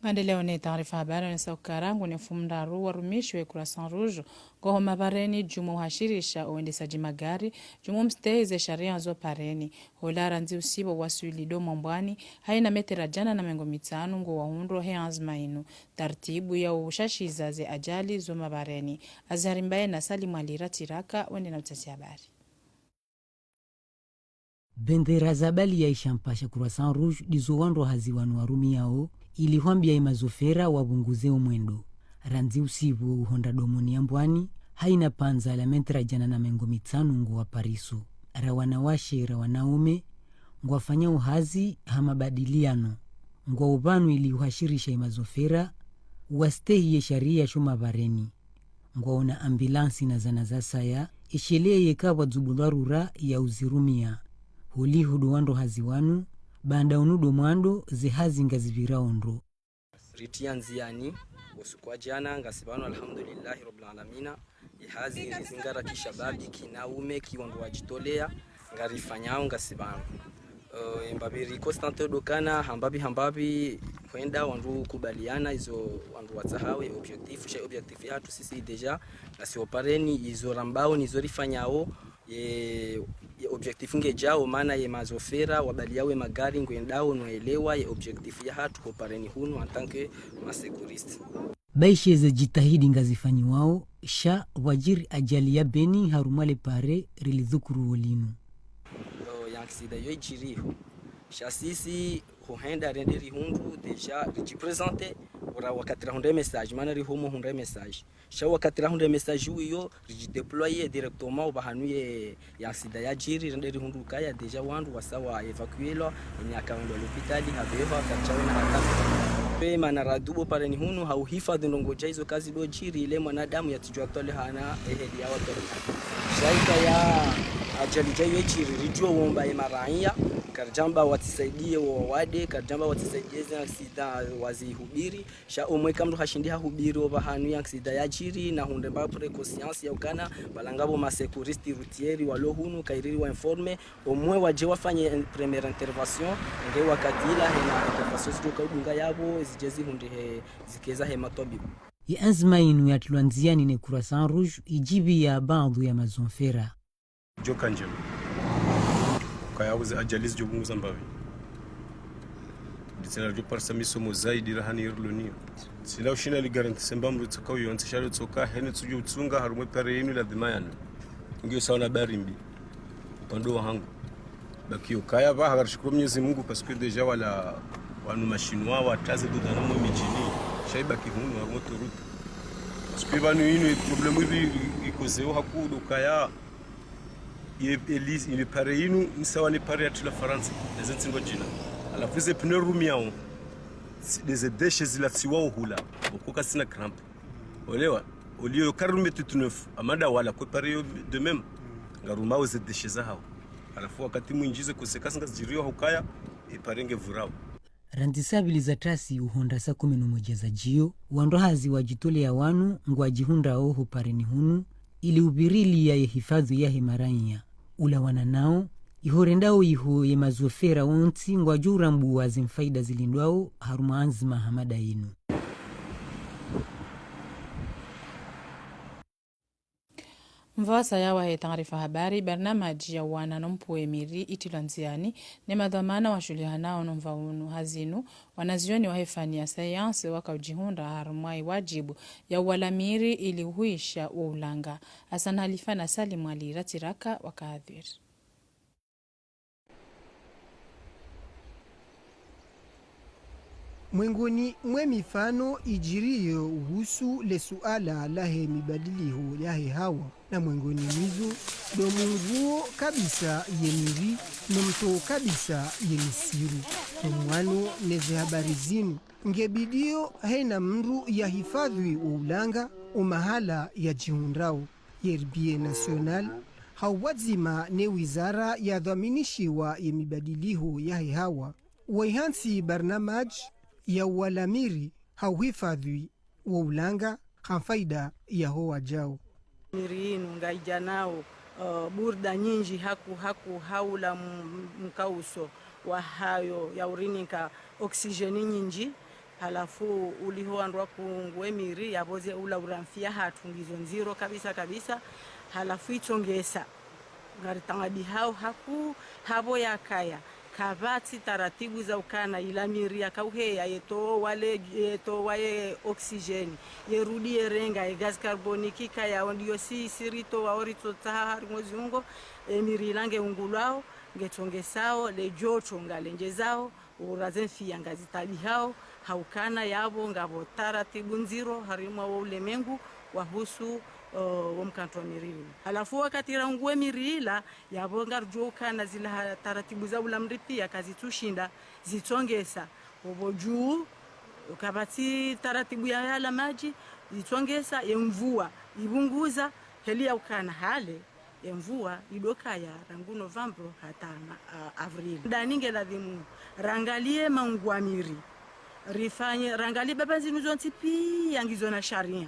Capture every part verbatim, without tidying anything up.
Ngandeleo ne taarifa habari ne saukarangu ne mfumo ndraru warumishi we Croissant Rouge, ngoho mabareni djumwa uhashirisha uendesaji magari, djumwa mstehi ze sharia zo pareni. Hola randzi usibo waswili do Mwambwani, haina metera djana na mengo mitsanu ngo wahundro he anzma inu, tartibu ya ushashiza ze ajali zo mabareni. Azhari Mbaye na Salim Ali Ratiraka, wende na utasi habari. Bendera za bali ya ishampa sha Croissant Rouge ndizo wandru hazi wanu warumiao, ili hwambia ye mazofera wapvunguze o mwendo. Randzi usibo uhondra domoni ya Mbwani, haina panza la metera djana na mengo mitsanu ngo wa pariso. Ra wanawashe, ra wanaume, ngwafanyao hazi ha mabadiliano. Ngwao pvanu ili uhashirisha ye mazofera, wastehi ye sharia sho mabareni. Ngwaona ambulansi na zana za saya, esheleye kapvwa dzubu dharura ya uzirumia. Holiho ndo wandru hazi wanu, baanda unu ndo mwando ze hazi ngazipvirao ndro. Ritia ndziani, usiku wa djana, ngasi pvanu, alhamdulillahi rabbil alamina. Ye hazi rizingara kishababi, kinaume, ki wandru wajitolea, ngarifanyao ngasi pvanu. Eh, mbapvi ri constaté ndo ukana, hambapvi, hambapvi, hwenda wandru kubaliana izo wandru watsahawo ye objectif, sha ye objectif yahatru sisi déjà, ngasi ho pareni, izo rambao, nizo rifanyao, ye, ye objectif ngedjao, mana ye mazofera, wabaliao ye magari, ngwendao, no elewa, ye objectif yahatru, ho pareni hunu, en tant que ma secouriste. Baishe ze jitihadi ngazifanyiwao, sha pvwadjiri ajali ya Beni harumwa le pare rilidhukuru wo linu. Yo, ye accident yo idjiriho. Sha sisi, ho hwenda rende rihundru, déjà, ridjiprésenté, ora wakati rahundra message, mana rihomo hundra message. Sha wakati rahundra message wiyo, ridjidéployé directement, opvahanu ye ye accident yadjiri, rende rihundru ukaya déjà wandru wasa wa évacuélwa, eni akawendwa lopitali, hapvehwa, katsawena hata. Pe mana radubo pareni hunu, ha uhifadhwi ndrongoo dja izo kazi ndo djiri, ile mwanadamu yatsidjuwa twale hana, eheli ya watwale. Sha ikaya ajali dja iyo idjiri, ridjo womba ye maraya, karidjamba watsisaidie wo wawade, karidjamba watsisaidie ze accident wazihubiri, sha omwe ka mndru hashindi hahubiri opvahanu ye accident yadjiri, na hundre mba précautions ya ukana, pvala ngapvo ma secouristes routiers walo hunu, kairi riwa informé, omwe wadje wafanye en-, première intervention, nge wakati ila hena intervention zidjo ka udunga yapvo, zidje zihundrihe, zikeza he matwabibu. Ye anzma inu yatrilwa ndziani ne Croissant Rouge, idjipviya baadhwi ya mazofera. Djoka ndjema. Ukaya uze ajali zidjo pvunguza mbapvi. Nditsina djo parisa misomo zaidi rahana irilo niyo. Tsina ushina li garantie mba mndru tsoka uyo, ntsi shalo tsoka, hene tsudjo utsunga, harumwa ye pare yinu ladhima yanu. Ngiyo sawa na habari mbi. Upande wahangu. Baki yo kaya pvaha, ngarishukuru Mwenyezi Mungu, parce que déjà wala wanu ma Chinois, wataze dodana mwe midjini. Sha ibaki hunu, harumwa autoroute. Parce que pvanu yinu, problème ipvi, i-, ikozeo hakuu ndo ukaya, ye, ye li-, ye pare yinu, ni sawa ne pare yatru la Farantsa, neze ntsi ngwadjina. Halafu ze pneu rumiao, tsi-, neze déchets zila tsiwao hula, oko kasina crampe. Olewa, au lieu yo kari rume tout neuf, amada wala, kwe pare yo de même, ngarumao ze déchets zahao. Halafu wakati mwindji ze conséquences ngazidjiriyo ha ukaya, ye pare ngepvurao. Randzi saa mbili za tasi uhondra saa kumi na moja za djiyo, wandru hazi wajitolea wanu ngwadjihundrao ho pareni hunu, ili upvirilia ye hifadhwi yahe maraya. Ulawana nao, iho rendao iho ye mazofera wontsi ngwadjo urambuwa ze mfaida zilindwao harumwa anzma hama nda yinu. Mva wasaya wahe taarifa habari, barnamaji ya uwana no mpvuwe miri itrilwa ndziani, ne madhwamana washuhulihanao no mva unu. Ha zinu, wanazioni wahe fani ya sayansi waka udjihundra harumwa ye wadjibu ya uwala miri ili uhuisha wo ulanga. Hassan Halifa na Salim Ali Ratiraka waka hadhwiri. Mwengoni mwe mifano idjiriyo uhusu le suala lahe mibadiliho yahe hawa, na mwengoni mwizo, ndo munguo kabisa ye miri, no mtoo kabisa ye misiru. No mwano neze habari zinu, ngebidiyo hena mndru ya hifadhwi wo ulanga, o mahala yadjihundrao. Ye R B A National, ha upvwadzima ne wizara ya dhwaminishiwa ye mibadiliho yahe hawa, waihantsi barnamaji ya uwala miri ha uhifadhwi wo ulanga ha faida yaho wadjao. Miri yinu ngayidjanao, eh, burda nyindji haku, haku haula m-, mkauso wahayo ya urinika oxygène nyindji. Halafu uliho wandru wakungue miri, yapvo ze ula uramfiya hatru ngizo ndziro kabisa kabisa. Halafu itsongesa. Ngaritangabihao haku, hapvo yakaya. Kapvatsi taratibu za ukana ila miri yakauheya, yetowa le, yetowa ye oxygène, yerudi yerenga, ye gaz carbonique kaya, ondiyo si, si ritowa, oritsotsaha harimwa ziungo, emiri ila ngeungulwao, ngetsongesao, le joto ngalendjezao, ura ze mfiya ngazitaabihao, haukana yapvo ngapvo taratibu ndziro harimwa wo ulemengu wahusu, o, wo mkantro wa miri ila. Halafu wakati rangue miri ila, yapvo ngaridjuwa ukana zila ha-, taratibu za ula mri piya kazitsushinda zitsongesa. Opvo dju, kapvatsi taratibu ya yala madji, zitsongesa, ye mvua, ipvunguza, heli ya ukana hale, ye mvua idokaya rangu novambro hata ma-, a-, avril. Ndani ngeladhimu, rangaliye maungua miri, rifanye, rangaliye baba zinu zontsi piya ngizo na sharia.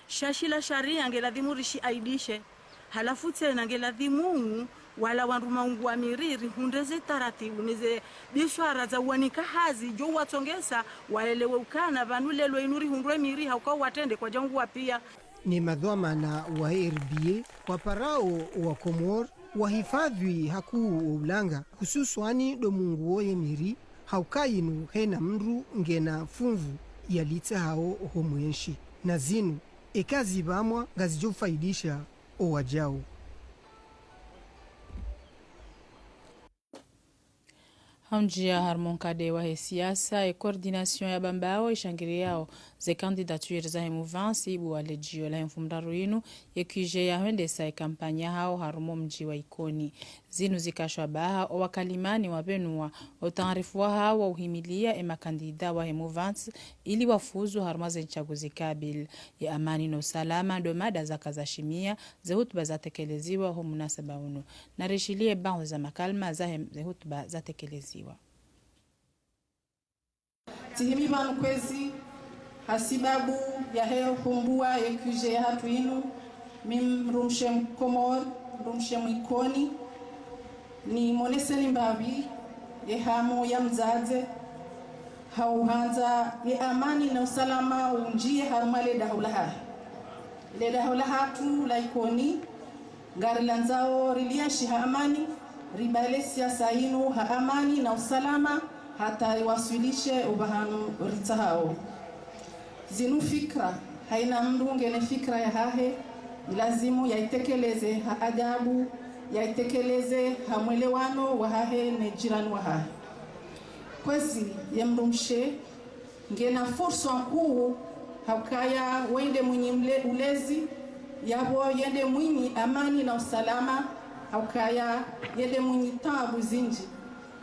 Sha shila sharia ngeladhimu rishiaidishe. Halafu tsena ngeladhimu wala wandru maungua miri rihundre ze taratibu, ne ze biswara za uwanika hazi, djo uwatsongesa, waelewe ukana, pvanu lelo inu rihundre miri, hauka uwatrende kwadjaungua piya. Ne madhwamana wa R B A, waparao wa Komori, wahifadhwi hakuu wa ulanga, hususwani ndo munguo ye miri, hauka inu hena mndru ngena funvu yalitsahao ho mwenshi. Na zinu, eka zipvamwa ngazidjo ufaidisha owadjau. Haundjia harumwa nkado wahe siasa, e coordination ya Bambao ishangiriyao ze candidatures zahe mouvance ibuwa le djio lahe mfumoraru inu, ye Q G ya hwendesa e kampanya hao harumwa mdji wa Ikoni. Zinu zikashwa baha owakalimani wapvenua otaarifu wahao wa uhimiliya e makandida wahe mouvance ili wafuzu harumwa ze ntsaguzi kabili. Ye amani no usalama ndo mada zaka zashimia ze hutuba zatekeleziwa ho munasaba unu. Narishiliye baadhwi za makalima zahe ze hutuba zatekeleziwa. Tsihimi pvanu kwezi, hasibabu yahe humbua ye Q G yahatru inu, mi mdrumshe Mkomori, mdrumshe Mwikoni, nimoneseni mbapvi ye hamu ya mdzadze, ha uhandza ye amani no usalama undjiye harumwa le daho lahahe. Le daho lahatru la Ikoni, ngarilandzao rilienshi ha amani, ribale siasa inu ha amani no usalama, hata riwaswilishe opvahanu ritsahao. Zinu fikra, haina mndru ngena fikra yahahe, ilazimu yaitekeleze ha adabu, yaitekeleze ha mwelewano wahahe ne jirani wahahe. Kwezi ye mdrumshe, ngena fursa nkuu, haukaya wende mwinyi mle-, ulezi, yapvo yende mwinyi amani no usalama, haukaya yende mwinyi taabu zindji.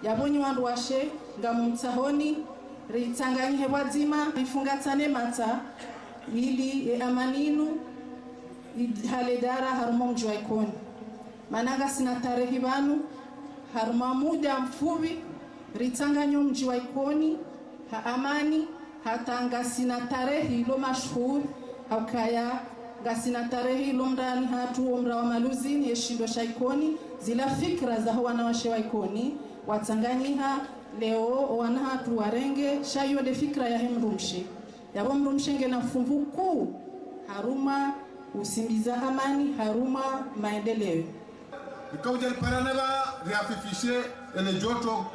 Yapvo nyi wandruwashe, ngamumtsahoni, ritsanganyihe pvwadzima, rifungatsane matsa, ili ye amani inu ihale dara harumwa mdji wa Ikoni. Mana ngasina tarehi pvanu, harumwa muda mfupvi, ritsanganyo mdji wa Ikoni ha amani, hata ngasina tarehi lo mashuhuri, haukaya ngasina tarehi lo mrani hatru, omra wa Maluzini, ye shindo sha Ikoni, zila fikra zaho wanawashe wa Ikoni, watsanganyiha, leo owana hatru warenge, sha iyo nde fikra yahe mdrumshe. Yapvo mdrumshe ngena funvu kuu harumwa usimbiza amani, harumwa maendeleo. Ikao udja riparane pva riafifishe ele joto,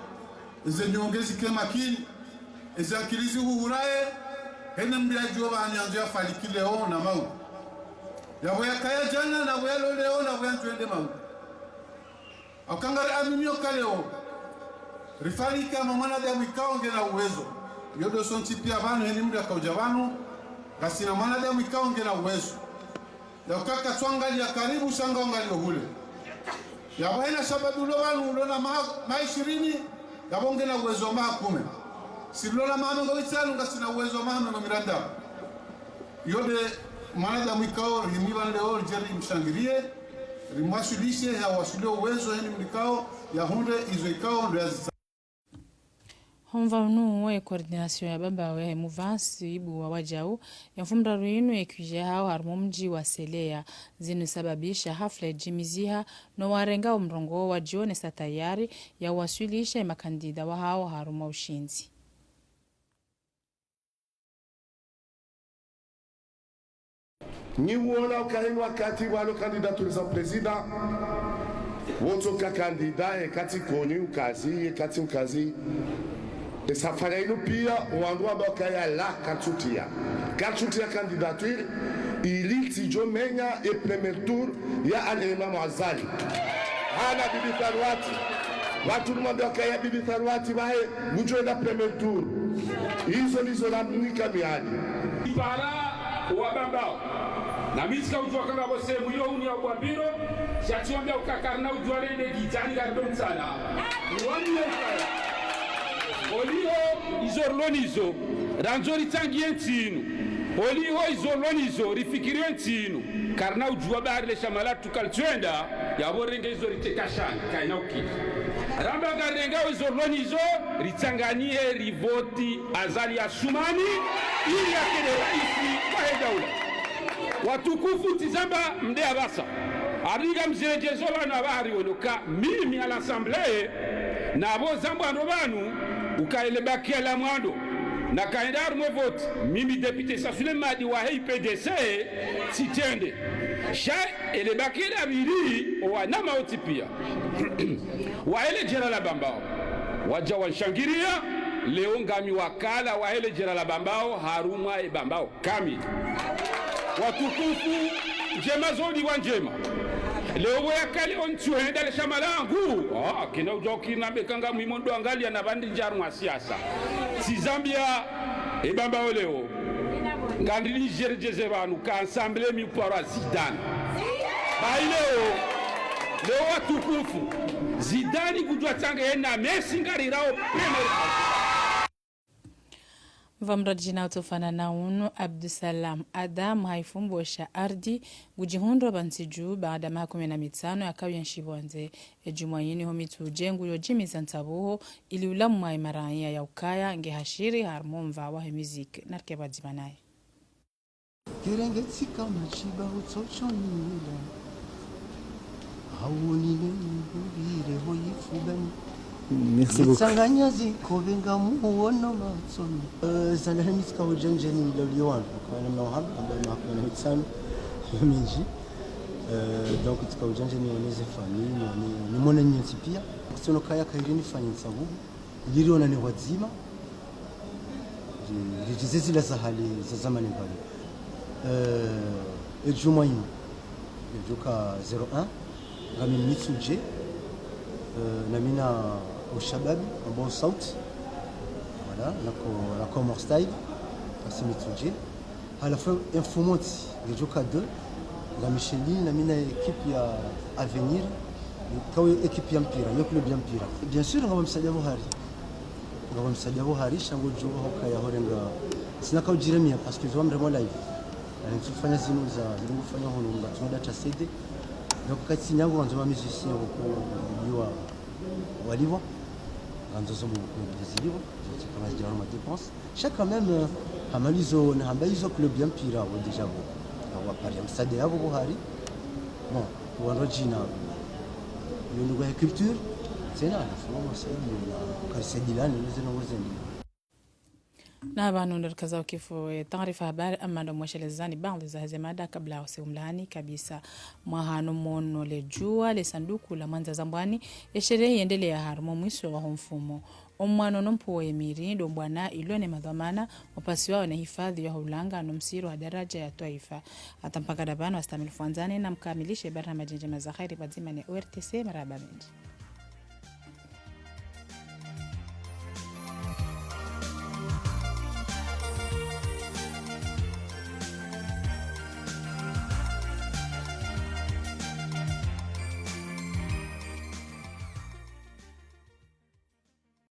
eze nyonge zike makini, eze akili zihuhuraye, hene mdru yadjuwa pvahanu yandzo yafaliki leo na mau. Yapvo yakaya djana, na pvo yalo leo, na pvo yandzo yende mau. Hauka ngariaminio uka leo, rifaliki hama mwanadamu ikao ngena uwezo. Iyo ndo sontsi pia pvanu, heni mndru yakaudja pvanu, ngasina mwanadamu ikao ngena uwezo. Yauka katsuangaliya karibu sha ngaangalio hule. Yapvo hena shababi ulo pvanu, ulo na ma-, maha ishirini, yapvo ngena uwezo wa maha kume. Si ulo na maha mengo mitsanu, ngasina uwezo wa maha mengo mirandaru. Iyo nde mwanadamu ikao rihimi pvanu leo, ridje rimshangiriye, rimwaswilishe, yawaswilie uwezo, heni mndru ikao yahundre izo ikao ndo yazitsaha. Ho mva unu wo ye coordination ya Bambao yahe mouvance ibuwa wadjau, ye mfumoraru inu ye Q G yahao harumwa mdji wa Seleya, zinu sababisha hafla idjimiziha, no warenga omrongoo wadjionesa tayari ya uwaswilisha ye makandida wahao harumwa ushindzi. Nyi uona ukaya inu wakati walo candidature za président, wotsoka candidat, ye katsi koni ukazi, ye katsi ukazi. E safari inu pia, wandru wamba ukaya la, katsutia. Katsutia candidature, ili tsidjo menya e premier tour ya Al Imam Azali. Hana Bibi Tharwati. Wandru wamba ukaya Bibi Tharwati, wahe, mdjo enda premier tour. Izo ndizo namnika miadi. Para wa Bambao. Na mi tsika udjua kanga bo sehemu iyo uni ya ubwabiro, sha tsiwambia uka karina udjua rende gitsani karido mtsana. Uwani ya ukaya. Oliho izo rilo nizo, randzo ritsangiye ntsi inu. Oliho izo rilo nizo, rifikiriye ntsi inu. Karina udjua bari le shama latru kalitswenda, yabo renge izo riteka shani, kaina ukili. Ramba ngarirengao izo rilo nizo, ritsanganyihe rivoti Azali Assoumani, ili yakene raisi wahe daula. Watukufu, tsizamba mde apvasa. Aringa mziredjezo pvanu apvaha riwono ka mimi à l'Assemblée, nabo zambwa ndo pvanu, uka ele bakia la mwando. Na kaenda harumwa e voti, mimi député Sassou Madi wahe U P D C, tsitrende. Sha ele bakia la pvili, owanama wotsi pia. Wahe le djera la Bambao. Wadja wanshangiriya, leo ngami wakala wahe le djera la Bambao, harumwa e Bambao. Kamili. Watukufu, ndjema zodi wa ndjema. Leo we yakale ontsi uhenda le shama langu. Ah, kena udja ukiri nambe kanga muhimu ndo angalia na pvandri ndja harumwa siasa. Tsizambia e Bambao leo. Ngandri nidjeredjeze pvanu ka Assemblée mi uparwa Zidane. Bayi leo, leo watukufu, Zidane kudjua tsanga yena Messi ngarirao premier. Mva mradi djina utsofana na unu, Abdusalam Adam, haifumbo sha ardhi, ngudjihundro pvantsi dju, baada maha kume na mitsano yakao yenshi pvondze. E djumwa yinu ho Mitsudje nguyodjimiza ntsabuho, ili ulamwa e maraya ya ukaya, nge hashiri harumwa omva wahe musique. Narike pvadzima naye. Kerenge tsika matshiba utsotsho nila. Hawuni ne mbubire ho yifubani. Merci beaucoup. Tsanganya zikobe nga muwono matsoni. Euh, zana ne mitsika hudjandjeni ila uliyo wanu. Kwa namna wahamba, amba maha kume na mitsano. Yo mindji. Euh, donc, tsika hudjandjeni wone ze famille, wone, nimone nyontsi pia. Siono kaya kairi nifanye ntsabuho. Liriona ni wadzima, li-, lidjize zila za hale za zamani mbali. Euh, e djumwa yinu, e djuka zéro un, ngami Mitsudje, euh, na mina ushababi, ambao sauti, voilà, nako, nako Comores Style, kasi Mitsudje. Halafu e mfumontsi, ngedjoka deux, ngami Shelly, na mina équipe ya Avenir, kawe équipe ya mpira, yo club ya mpira. Bien sûr, ngapvo msaada pvo hari. Ngapvo msaada pvo hari, sha ngodjo hukaya horenga. Tsina kaudjiremia, parce que zo wa mremo live. Ani tsufanya zinu za, zinu ngufanya hunu, ngatsuna data C D. Donc, katsi nyangu wandzo ma musicien woko, yiwa, walipvwa. Ngandzo zo mu, zilipvwa, zo tsi kama zidjaro ma dépenses. Sha quand même, euh, hamalizo, na hamba izo club ya mpira, wo déjà wo. Wa pari ya msaada yapvo pvo hari. Bon, wandru djina. Yo ndrongoo ya culture, tsena, na fuma msaada, na karisaidilani, na zeno ngozendi. Na pvanu ndo rikazao kifu, eh, taarifa habari, amma ndo mweshelezani baadhi za heze mada kabla usiumlani kabisa. Mwahano mono le djuwa, le sanduku la mwandza Zambwani, ye sherehe yendelea harumwa mwiso waho mfumo. Omwano no mpuwo ye miri, ndo mbwana ilo ne madhwamana, wapasiwao ne hifadhi ya hulanga no msiro ha daraja ya twaifa. Hata mpaka ndapvanu astamil fuandzane na mkamilishe barnamaji ndjema za kheri pvadzima ne O R T C, marahaba mendji.